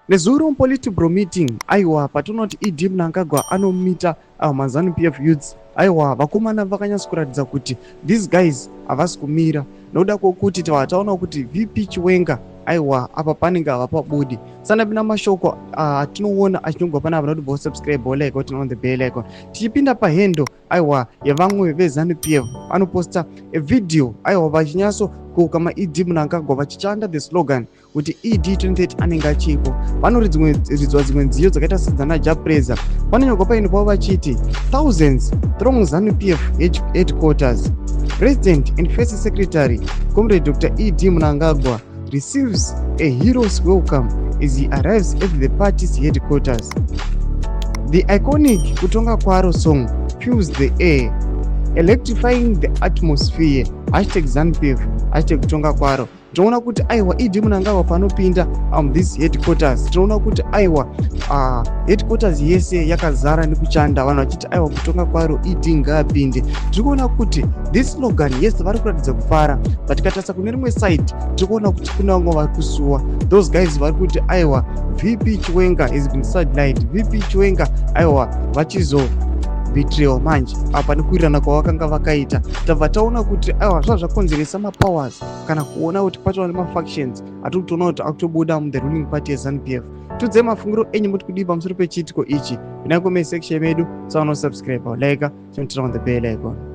Nezuro mupolitburo meeting, aiwa, patinoti ED Mnangagwa anomita ava maZanu PF youths, aiwa, vakomana vakanyatso kuratidza kuti these guys havasi kumira, nokuda kwokuti taona kuti VP Chiwenga, aiwa, apa panenge havapabudi. Sanapinda mashoko atinoona achinongwa panapa, noti bo subscribe, like, turn on the bell icon. Tichipinda pahendo, aiwa, yevamwe veZanu PF vanoposta video, aiwa, vachinyatso kuka maED Mnangagwa vachichanta the slogan kuti ED 2030 anenge achipo. Vanoridzwa dzimwe nziyo dzakaita sedzana Jah Prayzah. Panonyorwa paino pavo vachiti, "Thousands throng ZANU PF headquarters. President and First Secretary Comrade Dr ED Mnangagwa receives a hero's welcome as he arrives at the party's headquarters. The iconic Kutonga Kwaro song fills the air, electrifying the atmosphere. #ZANUPF, #KutongaKwaro." Tinoona kuti, aiwa, ED Mnangagwa panopinda this headquarters, tinoona kuti, aiwa, headquarters yese yakazara nekuchanta, vanhu vachiti, aiwa, kutonga kwaro, ED ngaapinde. Tiri kuona kuti this slogan, yes, vari kuratidza kufara, but tikatarisa kune rimwe side, tiri kuona kuti kune vamwe vari kusuwa. Those guys vari kuti, aiwa, VP Chiwenga has been sidelined. VP Chiwenga, aiwa, vachizo betrayal manje apa nekuwirirana kwavakanga vakaita. Tabva taona kuti, aiwa, zvava zvakonzeresa mapowers kana kuona kuti patova nemafactions atiri kutoona kuti akutobuda muthe ruling party yeZANU PF. Tiudzei mafungiro enyu, muti kudii pamusoro pechiitiko ichi? Pinai comment section medu, sanosubscribe, like, turn on the bell icon.